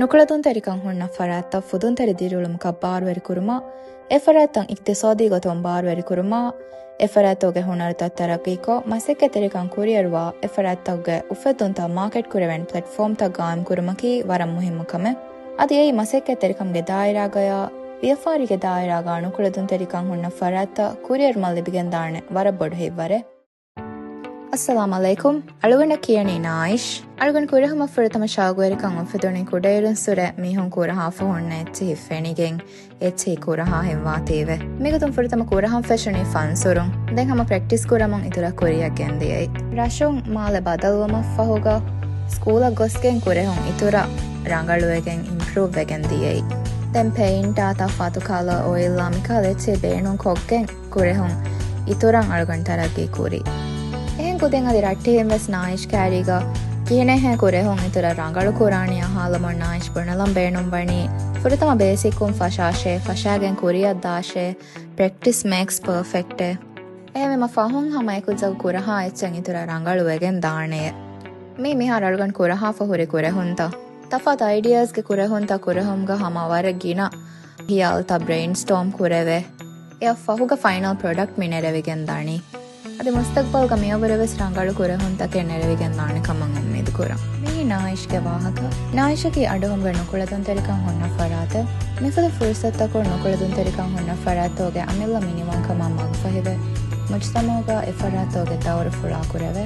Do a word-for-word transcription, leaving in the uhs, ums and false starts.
ނުކުޅެދުންތެރިކަން ހުންނަ ފަރާތްތައް ފުދުންތެރި ދިރިއުޅުމަކަށް ބާރުވެރިކުރުމަށް، އެ ފަރާތްތައް އިޤްތިޞާދީ ގޮތުން ބާރުވެރިކުރުމަށް، އެ ފަރާތްތަކުގެ ހުނަރުތައް ތަރައްޤީކޮށް، މަސައްކަތްތެރިކަން ކުރިއަރުވާ، އެ ފަރާތްތަކުގެ އުފެއްދުންތައް މާކެޓް ކުރެވެން ޕްލެޓްފޯމްތައް ގާއިމް ކުރުމަކީ ވަރަށް މުހިއްމު ކަމެއް. އަދި އެއީ މަސައްކަތްތެރިކަމުގެ ދާއިރާގަޔާ، ވިޔަފާރީގެ ދާއިރާގަ ނުކުޅެދުންތެރިކަން ހުންނަ ފަރާތްތައް ކުރިއަރުމަށް ލިބިގެންދާނެ ވަރަށް ބޮޑު ހިތްވަރެއް. އައްސަލާމް ޢަލައިކުމް. އަޅުގަނޑަށް ކިޔަނީ ނާއިޝް. އަޅުގަނޑު ކުރެހުމަށް ފުރަތަމަ ޝައުގުވެރިކަން އުފެދުނީ ކުޑައިރުންސުރެ މީހުން ކުރަހާފަ ހުންނަ އެއްޗިހި ފެނިގެން، އެއްޗިހި ކުރަހާ ހިތްވާތީވެ. މިގޮތުން ފުރަތަމަ ކުރަހަން ފެށުނީ ފަންސުރުން. ދެން ހަމަ ޕްރެކްޓިސް ކުރަމުން އިތުރަށް ކުރިއަށް ގެންދިޔައީ. ރަށުން މާލެ ބަދަލުވުމަށްފަހުގަ ސްކޫލަށް ގޮސްގެން ކުރެހުން އިތުރަށް ރަނގަޅުވެގެން އިމްޕްރޫވް ވެގެން ދިޔައީ. ދެން ޕެއިންޓާ ތަފާތު ކަލަ އޮއިލްއާ މިކަހަލަ އެއްޗެއް ބޭނުން ކޮށްގެން ކުރެހުން އިތުރަށް އަޅުގަނޑު ތަރައްގީ ކުރީ. އެހެން ކުދިން އަދި ރައްޓެހިން ވެސް ނާއިޝް ކައިރީގަ ކިހިނެއްހޭ ކުރެހުން އިތުރަށް ރަނގަޅު ކުރާނީ އަހާލުމުން ނާއިޝް ބުނެލަން ބޭނުންވަނީ ފުރަތަމަ ބޭސިކުން ފަށާށޭ، ފަށާގެން ކުރިއަށް ދާށޭ، ޕްރެކްޓިސް މޭކްސް ޕަރފެކްޓޭ. އެހެންވީމަ ފަހުން ހަމަ އެކު ޖައު ކުރަހާ އެއްޗެއް އިތުރަށް ރަނގަޅު ވެގެން ދާނެޔޭ. މީ މިހާރު އަޅުގަނޑު ކުރަހާފަ ހުރި ކުރެހުންތައް. ތަފާތު އައިޑިއާސްގެ ކުރެހުންތައް ކުރެހުމުގަ ހަމަ ވަރަށް ގިނަ ހިޔާލުތައް ބްރެއިންސްޓޯމް ކުރެވޭ. އެއަށް ފަހުގަ ފައިނަލް ޕްރޮޑަކްޓް މި ނެރެވިގެން ދާނީ. އަދި މުސްތަޤްބަލްގަ މިއަށްވުރެ ވެސް ރަނގަޅު ކުރެހުންތަކެއް ނެރެވިގެން ދާނެ ކަމަށް އުއްމީދު ކުރަން. މިއީ ނާއިޝްގެ ވާހަކަ. ނާއިޝަކީ އަޑުހުމްގެ ނުކުޅެދުންތެރިކަން ހުންނަ ފަރާތެއް. މިފަދަ ފުރުސަތަކުން ނުކުޅެދުންތެރިކަން ހުންނަ ފަރާތްތަކުގެ އަމިއްލަ މިނިވަންކަމާ މަގުފަހިވެ، މުޖުތަމަޢުގަ އެ ފަރާތްތަކުގެ ދައުރު ފުޅާކުރެވޭ.